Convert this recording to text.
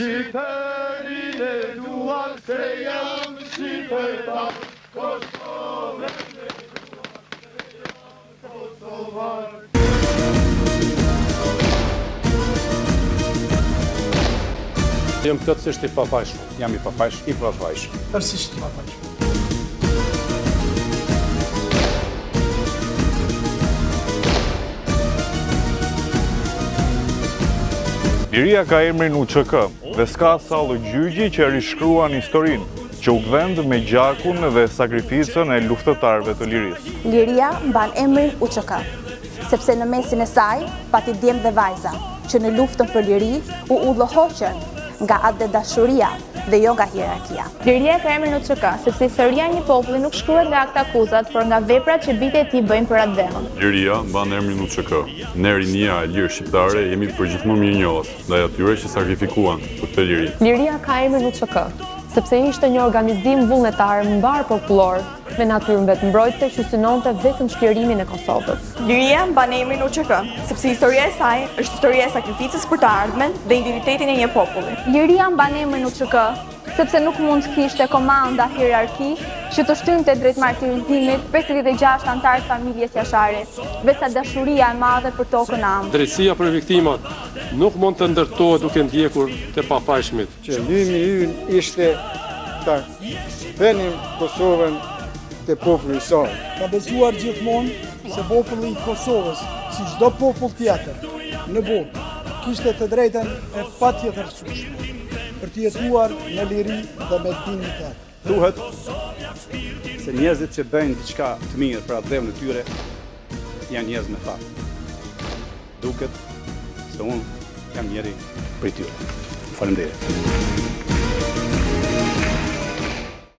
Shqipërinë e dua se jam shqiptar, Kosovën e dua se jam kosovar. Jam plotësisht i pafajshëm. Jam i pafajshëm. I pafajshëm. Tërësisht i pafajshëm. Liria ka emrin UÇK dhe s'ka sallë gjyqi që rishkruan historinë, që u gdhend me gjakun dhe sakrificën e luftëtarëve të lirisë. Liria mban emrin UÇK, sepse në mesin e saj pati djem dhe vajza, që në luftën për liri u udhëhoqën nga atdhedashuria dhe jo nga hierarkia. Liria ka emrin UÇK, sepse historia e një populli nuk shkruhet nga aktakuzat, por nga veprat që bijtë e tij bëjnë për atdheun. Liria mban emrin UÇK. Ne rinia e lirë shqiptare jemi përgjithmonë mirënjohës ndaj atyre që sakrifikuan për këtë liri. Liria ka emrin UÇK, sepse ishte një organizim vullnetar mbarëpopullor, me natyrë vetëmbrojtëse që synonte vetëm çlirimin e Kosovës. Liria mban emrin UÇK, sepse historia e saj është historia e sakrificës për të ardhmen dhe identitetin e një populli. Liria mban emrin UÇK, sepse nuk mund të kishte komandë a hierarki që të shtynte drejt martirizimit 56 anëtarë të familjes Jashari, veç sa dashuria e madhe për tokën amë. Drejtësia për viktimat nuk mund të ndërtohet duke ndjekur të pafajshmit. Qëllimi ynë ishte ta kthenim Kosovën te populli i saj. Kam besuar gjithmonë se populli i Kosovës, si çdo popull tjetër në botë, kishte të drejtën e patjetërsueshme për të jetuar në liri dhe me dinjitet. Thuhet se njerëzit që bëjnë diçka të mirë për atdheun e tyre janë njerëz me fat. Duket se unë jam njëri prej tyre. Faleminderit.